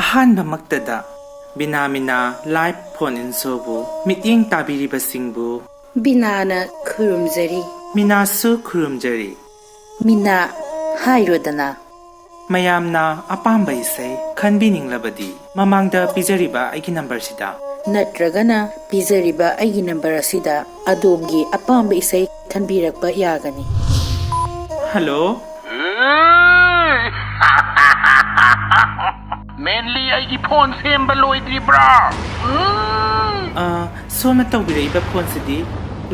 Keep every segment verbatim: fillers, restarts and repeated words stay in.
ꯑꯍꯥꯟꯕꯃꯛꯇꯗ Bina Meena live phone in ꯁꯣꯕꯨ ꯃꯤꯠꯌꯦꯡ ꯇꯥꯕꯤꯔꯤꯕꯁꯤꯡꯕꯨ ꯕꯤꯅꯥꯅ ꯈꯨꯔꯨꯝꯖꯔꯤ꯫ ꯃꯤꯅꯥꯁꯨ ꯈꯨꯔꯨꯝꯖꯔꯤ꯫ ꯃꯤꯅꯥ, ꯍꯥꯏꯔꯣꯗꯅ꯫ ꯃꯌꯥꯝꯅ ꯑꯄꯥꯝꯕ ꯏꯁꯩ ꯈꯟꯕꯤꯅꯤꯡꯂꯕꯗꯤ ꯃꯃꯥꯡꯗ ꯄꯤꯖꯔꯤꯕ ꯑꯩꯒꯤ ꯅꯝꯕꯔꯁꯤꯗ ꯅꯠꯇ꯭ꯔꯒꯅ ꯄꯤꯖꯔꯤꯕ ꯑꯩꯒꯤ ꯅꯝꯕꯔ ꯑꯁꯤꯗ ꯑꯗꯣꯝꯒꯤ ꯑꯄꯥꯝꯕ ꯏꯁꯩ ꯈꯟꯕꯤꯔꯛꯄ ꯌꯥꯒꯅꯤ꯫ ꯍꯜꯂꯣ? ꯃꯦꯟꯂꯤ, ꯑꯩꯒꯤ ꯐꯣꯟ ꯁꯦꯝꯕ ꯂꯣꯏꯗ꯭ꯔꯤꯕ꯭ꯔꯥ? ꯑ, ꯁꯣꯝꯅ ꯇꯧꯕꯤꯔꯛꯏꯕ ꯐꯣꯟꯁꯤꯗꯤ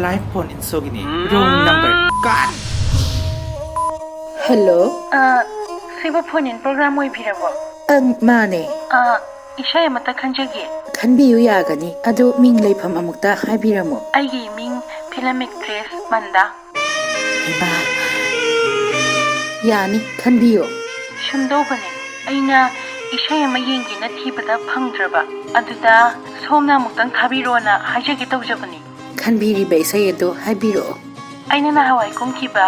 live phone in ꯁꯣꯒꯤꯅꯤ꯫ Wrong number. Cut! Hello? ꯑ, ꯁꯤꯕꯨ ꯐꯣꯟ ꯏꯟ ꯄ꯭ꯔꯣꯒ꯭ꯔꯥꯝ ꯑꯣꯏꯕꯤꯔꯕꯣ? ꯑꯪ, ꯃꯥꯅꯦ꯫ ꯑ, ꯏꯁꯩ ꯑꯃꯇ ꯈꯟꯖꯒꯦ꯫ ꯈꯟꯕꯤꯌꯨ, ꯌꯥꯒꯅꯤ꯫ ꯑꯗꯨ ꯃꯤꯡ ꯂꯩꯐꯝ ꯑꯃꯨꯛꯇ ꯍꯥꯏꯕꯤꯔꯝꯃꯨ꯫ ꯑꯩꯒꯤ ꯃꯤꯡ ꯐꯤꯂꯝ ꯑꯦꯛꯇ꯭ꯔꯦꯁ ꯃꯟꯗꯥ꯫ ꯍꯩꯃꯥ! ꯌꯥꯅꯤ, ꯈꯟꯕꯤꯌꯨ꯫ ꯁꯨꯝꯗꯧꯕꯅꯦ, ꯑꯩꯅ ꯏꯁꯩ ꯑꯃ ꯌꯦꯡꯒꯦꯅ ꯊꯤꯕꯗ ꯐꯪꯗ꯭ꯔꯕ, ꯑꯗꯨꯗ ꯁꯣꯝꯅ ꯑꯃꯨꯛꯇꯪ ꯊꯥꯕꯤꯔꯣꯅ ꯍꯥꯏꯖꯒꯦ ꯇꯧꯖꯕꯅꯤ꯫ ꯈꯟꯕꯤꯔꯤꯕ ꯏꯁꯩ ꯑꯗꯨ ꯍꯥꯏꯕꯤꯔꯛꯑꯣ꯫ ꯑꯩꯅ ꯅꯍꯥꯟꯋꯥꯏ ꯀꯨꯝꯈꯤꯕ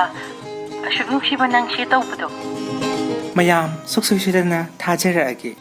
ꯑꯁꯨꯛ ꯅꯨꯡꯁꯤꯕ ꯅꯪꯁꯦ ꯇꯧꯕꯗꯣ꯫ ꯃꯌꯥꯝ ꯁꯨꯛꯁꯣꯏ ꯁꯣꯏꯗꯅ ꯊꯥꯖꯔꯛꯑꯒꯦ꯫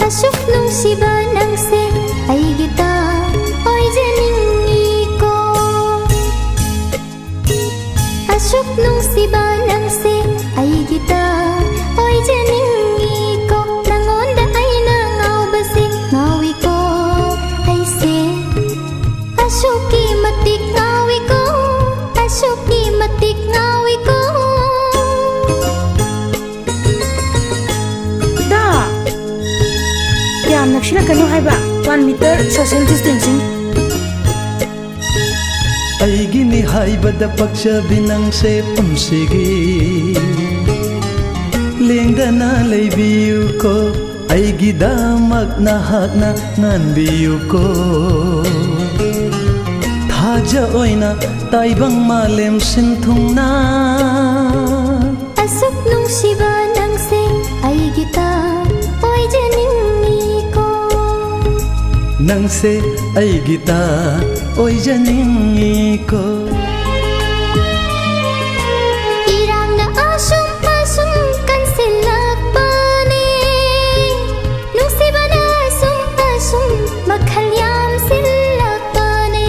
ꯑꯁꯨꯛ ꯅꯨꯡꯁꯤꯕ ꯅꯪꯁꯦ ꯑꯩꯒꯤꯇ ꯑꯣꯏꯖꯅꯤꯡꯉꯤꯀꯣ꯫ ꯑꯁꯨꯛ ꯅꯨꯡꯁꯤꯕ ꯅꯪꯁꯦ ꯑꯩꯒꯤꯇ ꯑꯣꯏꯖꯅꯤꯡꯉꯤꯀꯣ꯫ ꯅꯪꯉꯣꯟꯗ ꯑꯩꯅ ꯉꯥꯎꯕꯁꯦ ꯉꯥꯎꯏꯀꯣ ꯑꯩꯁꯦ꯫ ꯑꯁꯨꯛꯀꯤ ꯃꯇꯤꯛ ꯉꯥꯎꯏꯀꯣ, ꯑꯁꯨꯛꯀꯤ ꯃꯇꯤꯛ ꯉꯥꯎꯏꯀꯣ꯫ ꯗꯥ! ꯁꯤꯜꯂꯛꯀꯅꯨ ꯍꯥꯏꯕ꯫ One meter social distancing꯫ ꯑꯩꯒꯤꯅꯤ ꯍꯥꯏꯕꯗ ꯄꯛꯆꯕꯤ ꯅꯪꯁꯦ ꯄꯨꯟꯁꯤꯒꯤ ꯂꯦꯡꯗꯅ ꯂꯩꯕꯤꯌꯨꯀꯣ꯫ ꯑꯩꯒꯤꯗꯃꯛ ꯅꯍꯥꯛꯅ ꯉꯥꯟꯕꯤꯌꯨꯀꯣ꯫ ꯊꯥꯖ ꯑꯣꯏꯅ ꯇꯥꯏꯕꯪ ꯃꯥꯂꯦꯝ ꯁꯤꯟ ꯊꯨꯡꯅ ꯑꯁꯨꯛ ꯅꯨꯡꯁꯤꯕ ꯅꯪꯁꯦ ꯑꯩꯒꯤꯇ ꯑꯣꯏꯖꯅꯤꯡꯉꯤꯀꯣ꯫ ꯅꯪꯁꯦ ꯑꯩꯒꯤꯇ ꯑꯣꯏꯖꯅꯤꯡꯉꯤꯀꯣ꯫ ꯏꯔꯥꯡꯅ ꯑꯁꯨꯝ ꯑꯁꯨꯝ ꯀꯟꯁꯤꯜꯂꯛꯄꯅꯦ, ꯅꯨꯡꯁꯤꯕꯅ ꯑꯁꯨꯝ ꯑꯁꯨꯝ ꯃꯈꯜ ꯌꯥꯝꯁꯤꯜꯂꯛꯄꯅꯦ꯫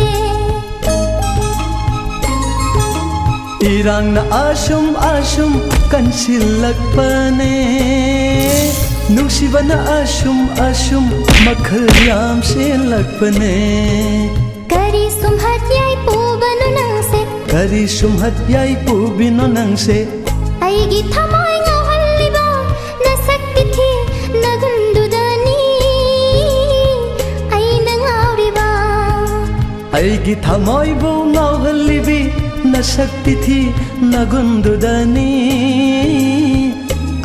ꯏꯔꯥꯡꯅ ꯑꯁꯨꯝ ꯑꯁꯨꯝ ꯀꯟꯁꯤꯜꯂꯛꯄꯅꯦ, ꯅꯨꯡꯁꯤꯕꯅ ꯑꯁꯨꯝ ꯑꯁꯨꯝ ꯃꯈꯜ ꯌꯥꯝꯁꯤꯜꯂꯛꯄꯅꯦ꯫ ꯀꯔꯤ ꯁꯨꯝꯍꯠ ꯌꯥꯏ ꯄꯨꯕꯅꯣ ꯅꯪꯁꯦ? ꯀꯔꯤ ꯁꯨꯝꯍꯠ ꯌꯥꯏ ꯄꯨꯕꯤꯅꯣ ꯅꯪꯁꯦ? ꯑꯩꯒꯤ ꯊꯃꯣꯏ ꯉꯥꯎꯍꯜꯂꯤꯕ ꯅꯁꯛ ꯇꯤꯊꯤ ꯅꯒꯨꯟꯗꯨꯗꯅꯤ ꯑꯩꯅ ꯉꯥꯎꯔꯤꯕ꯫ ꯑꯩꯒꯤ ꯊꯃꯣꯏꯕꯨ ꯉꯥꯎꯍꯜꯂꯤꯕꯤ ꯅꯁꯛ ꯇꯤꯊꯤ ꯅꯒꯨꯟꯗꯨꯗꯅꯤ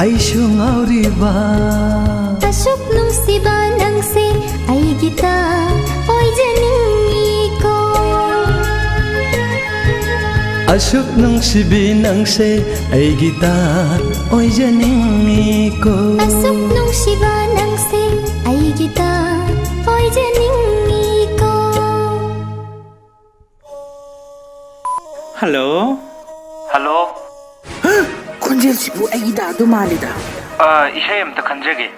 ꯑꯩꯁꯨ ꯉꯥꯎꯔꯤꯕ꯫ ꯑꯁꯨꯛ ꯅꯨꯡꯁꯤꯕ ꯅꯪꯁꯦ ꯑꯩꯒꯤꯇ ꯑꯣꯏꯖꯅꯤꯡꯉꯤꯀꯣ꯫ ꯑꯁꯨꯛ ꯅꯨꯡꯁꯤꯕꯤ ꯅꯪꯁꯦ ꯑꯩꯒꯤꯇ ꯑꯣꯏꯖꯅꯤꯡꯉꯤꯀꯣ꯫ ꯑꯁꯨꯛ ꯅꯨꯡꯁꯤꯕ ꯅꯪꯁꯦ ꯑꯩꯒꯤꯇ ꯑꯣꯏꯖꯅꯤꯡꯉꯤꯀꯣ꯫ ꯍꯜꯂꯣ꯫ ꯍꯜꯂꯣ꯫ ꯈꯣꯟꯖꯦꯜꯁꯤꯕꯨ ꯑꯩꯒꯤ ꯗꯥꯗꯨ ꯃꯥꯜꯂꯤꯗ꯫ ꯑ, ꯏꯁꯩ ꯑꯝꯇ ꯈꯟꯖꯒꯦ꯫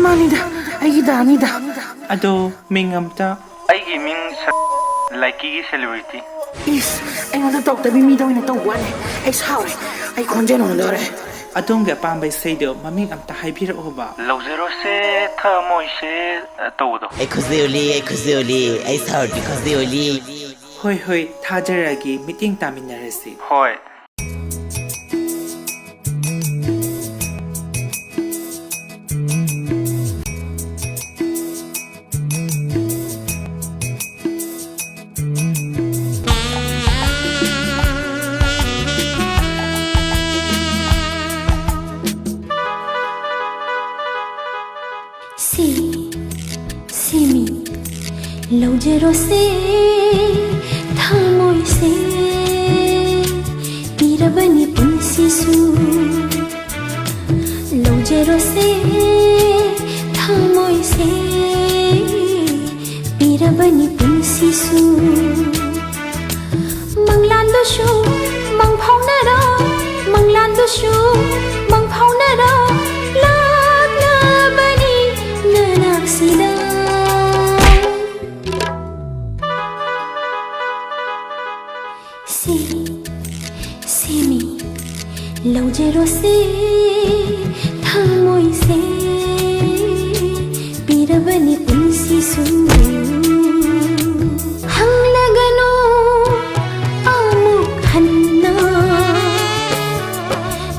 ꯃꯥꯅꯤꯗ, ꯑꯩꯒꯤ ꯗꯥꯅꯤꯗ꯫ ꯑꯗꯣ ꯃꯤꯡ ꯑꯝꯇ꯫ ꯑꯩꯒꯤ ꯃꯤꯡ ꯁ-, ꯂꯥꯏꯀꯤꯒꯤ ꯁꯦꯂꯤꯕ꯭ꯔꯤꯇꯤ꯫ ꯏꯁ, ꯑꯩꯉꯣꯟꯗ ꯇꯧꯗꯕꯤ ꯃꯤꯗ ꯑꯣꯏꯅ ꯇꯧꯕ ꯋꯥꯅꯦ꯫ ꯑꯩ ꯁꯥꯎꯔꯦ꯫ ꯑꯩ ꯈꯣꯟꯖꯦꯜ ꯍꯣꯡꯗꯣꯔꯦ꯫ ꯑꯗꯣꯝꯒꯤ ꯑꯄꯥꯝꯕ ꯏꯁꯩꯗꯣ ꯃꯃꯤꯡ ꯑꯝꯇ ꯍꯥꯏꯕꯤꯔꯛꯑꯣꯕ꯫ ꯂꯧꯖꯔꯣꯁꯦ ꯊꯃꯣꯏꯁꯦ, ꯑ, ꯇꯧꯕꯗꯣ꯫ ꯑꯩ ꯈꯨꯖꯤꯎꯂꯤ, ꯑꯩ ꯈꯨꯖꯤꯎꯂꯤ, ꯑꯩ ꯁꯥꯎꯔꯗꯤ ꯈꯨꯖꯤꯎꯂꯤ꯫ ꯍꯣꯏ, ꯍꯣꯏ, ꯊꯥꯖꯔꯛꯑꯒꯦ, ꯃꯤꯠꯌꯦꯡ ꯇꯥꯃꯤꯟꯅꯔꯁꯤ꯫ ꯍꯣꯏ꯫ ꯁꯤ, ꯁꯤꯃꯤ, ꯂꯧꯖꯔꯣꯁꯦ ꯊꯃꯣꯏꯁꯦ, ꯄꯤꯔꯕꯅꯤ ꯄꯨꯟꯁꯤꯁꯨ꯫ ꯂꯧꯖꯔꯣꯁꯦ ꯊꯃꯣꯏꯁꯦ, ꯄꯤꯔꯕꯅꯤ ꯄꯨꯟꯁꯤꯁꯨ꯫ ꯃꯪꯂꯥꯟꯗꯨꯁꯨ ꯃꯪꯐꯥꯎꯅꯔꯣ, ꯃꯪꯂꯥꯟꯗꯨꯁꯨ ꯃꯪꯐꯥꯎꯅꯔꯣ, ꯂꯥꯛꯂꯕꯅꯤ ꯅꯅꯥꯛꯁꯤꯗ꯫ ꯁꯤ, ꯁꯤꯃꯤ, ꯂꯧꯖꯔꯣꯁꯦ ꯊꯃꯣꯏꯁꯦ, ꯄꯤꯔꯕꯅꯤ ꯄꯨꯟꯁꯤꯁꯨ꯫ ꯍꯪꯂꯒꯅꯨ ꯑꯃꯨꯛ ꯍꯟꯅ,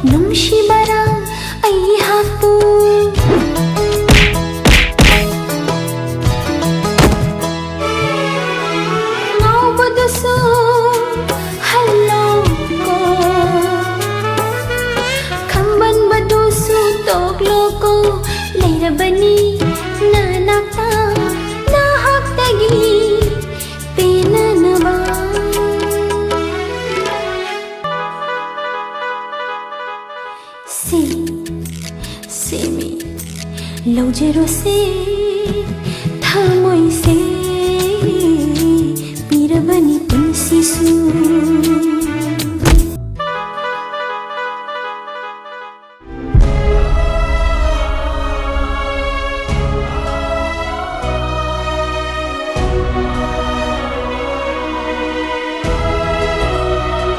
ꯅꯨꯡꯁꯤꯕꯔꯥ ꯑꯩꯍꯥꯛꯄꯨ꯫ ꯉꯥꯎꯕꯗꯨꯁꯨ ꯍꯜꯂꯣꯀꯣ, ꯈꯝꯕꯟꯕꯗꯨꯁꯨ ꯇꯣꯛꯂꯣꯀꯣ, ꯂꯩꯔꯕꯅꯤ ꯅꯅꯥꯛꯇ ꯅꯍꯥꯛꯇꯒꯤ ꯄꯦꯟꯅꯅꯕ꯫ ꯁꯤ, ꯁꯤꯃꯤ, ꯂꯧꯖꯔꯣꯁꯦ ꯊꯃꯣꯏꯁꯦ, ꯄꯤꯔꯕꯅꯤ ꯄꯨꯟꯁꯤꯁꯨ꯫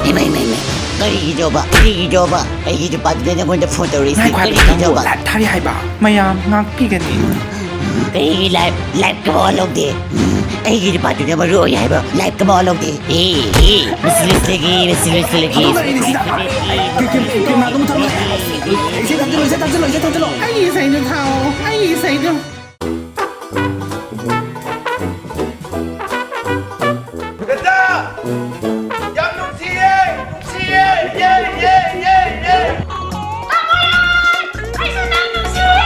ꯏꯃꯩ, ꯏꯃꯩ, ꯏꯃꯩ, ꯀꯔꯤꯒꯤꯅꯣꯕ? ꯀꯔꯤꯒꯤꯅꯣꯕ? ꯑꯩꯒꯤ ꯅꯨꯄꯥꯗꯨꯅ ꯅꯪꯉꯣꯟꯗ ꯐꯣꯟ ꯇꯧꯔꯛꯏꯁꯤ ꯉꯥꯏꯈꯣ ꯍꯥꯏꯕ, ꯀꯔꯤꯒꯤꯅꯣꯕ? ꯂꯥꯏꯚ ꯊꯥꯔꯤ ꯍꯥꯏꯕ꯫ ꯃꯌꯥꯝ ꯉꯥꯛꯄꯤꯒꯅꯤ꯫ ꯀꯔꯤꯒꯤ ꯂꯥꯏꯚ? ꯂꯥꯏꯚꯀ ꯃꯋꯥ ꯂꯧꯗꯦ꯫ ꯑꯩꯒꯤ ꯅꯨꯄꯥꯗꯨꯅ ꯃꯔꯨ ꯑꯣꯏ ꯍꯥꯏꯕ꯫ ꯂꯥꯏꯚꯀ ꯃꯋꯥ ꯂꯧꯗꯦ꯫ ꯑꯦ, ꯑꯦ, ꯃꯁꯤ ꯂꯣꯏꯁꯤꯜꯂꯒꯦ, ꯃꯁꯤ ꯂꯣꯏꯁꯤꯜꯂꯒꯦ꯫ ꯍꯥꯠꯇꯣꯛꯅꯔꯤꯅꯤ ꯁꯤꯗ꯫ ꯀꯦ-, ꯀꯦ-, ꯀꯦꯃꯦꯔꯥꯗꯣ ꯃꯨꯊꯠꯂꯣ꯫ ꯏꯁꯩ ꯊꯥꯖꯤꯜꯂꯣ, ꯏꯁꯩ ꯊꯥꯖꯤꯜꯂꯣ, ꯏꯁꯩ ꯊꯥꯖꯤꯜꯂꯣ꯫ ꯑꯩꯒꯤ ꯏꯁꯩꯗꯣ ꯊꯥꯎ, ꯑꯩꯒꯤ ꯏꯁꯩꯗꯣ꯫ ꯕꯦꯇꯥ! ꯌꯥꯝ ꯅꯨꯡꯁꯤꯌꯦ! ꯅꯨꯡꯁꯤꯌꯦ! ꯌꯦ, ꯌꯦ, ꯌꯦ, ꯌꯦ! ꯑꯩꯁꯨ ꯅꯪ ꯅꯨꯡꯁꯤꯌꯦ!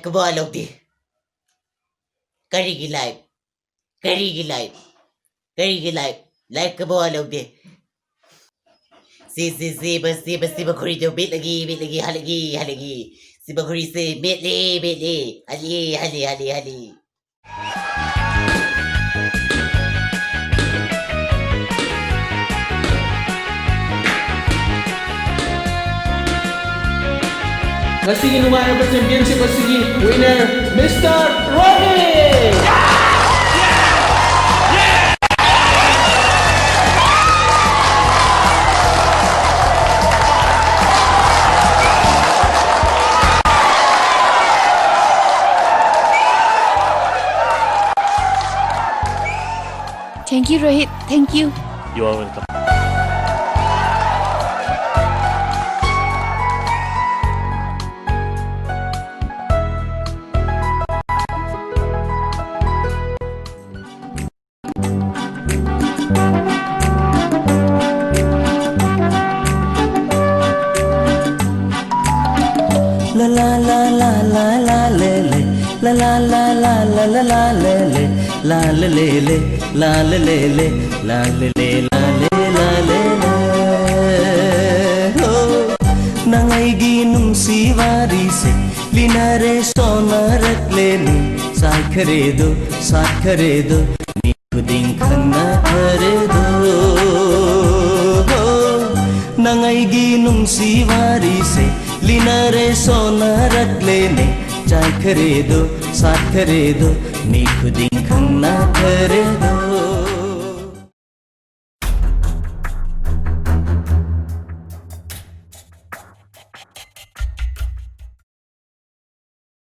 ꯀꯕꯣ ꯂꯧꯗꯦ꯫ ꯀꯔꯤꯒꯤ live? ꯀꯔꯤꯒꯤ live? ꯀꯔꯤꯒꯤ live? Live ꯀꯕꯣ ꯂꯧꯗꯦ꯫ ꯁꯤ, ꯁꯤ, ꯁꯤ, ꯕꯁ, ꯁꯤ, ꯕꯁ, ꯁꯤ, ꯃꯈꯣꯔꯤꯗꯣ ꯃꯦꯠꯂꯒꯦ, ꯃꯦꯠꯂꯒꯦ, ꯍꯜꯂꯒꯦ, ꯍꯜꯂꯒꯦ꯫ ꯁꯤ ꯃꯈꯣꯔꯤꯁꯦ ꯃꯦꯠꯂꯦ, ꯃꯦꯠꯂꯦ, ꯍꯜꯂꯦ, ꯍꯜꯂꯦ, ꯍꯜꯂꯦ, ꯍꯜꯂꯦ꯫ ꯉꯁꯤꯒꯤ ꯅꯨꯡꯉꯥꯏꯔꯕ championship ꯑꯁꯤꯒꯤ winner, Mister Rohit! Thank you, Rohit. Thank you. You are welcome. La la la la la la le le. La la la la la la la le le. La le le le. La le le le. La le le la le la le le. Oh, ꯅꯪ ꯑꯩꯒꯤ ꯅꯨꯡꯁꯤ ꯋꯥꯔꯤꯁꯦ ꯂꯤꯅꯔꯦ ꯁꯣꯟꯅꯔꯛꯂꯦꯅꯦ꯫ ꯆꯥꯏꯈꯔꯦꯗꯣ, ꯁꯥꯠꯈꯔꯦꯗꯣ, ꯃꯤ ꯈꯨꯗꯤꯡ ꯈꯪꯅꯈꯔꯦꯗꯣ꯫ ꯅꯪ ꯑꯩꯒꯤ ꯅꯨꯡꯁꯤ ꯋꯥꯔꯤꯁꯦ ꯂꯤꯅꯔꯦ ꯁꯣꯟꯅꯔꯛꯂꯦꯅꯦ꯫ ꯆꯥꯏꯈꯔꯦꯗꯣ, ꯁꯥꯠꯈꯔꯦꯗꯣ, ꯃꯤ ꯈꯨꯗꯤꯡ ꯈꯪꯅꯈꯔꯦꯗꯣ꯫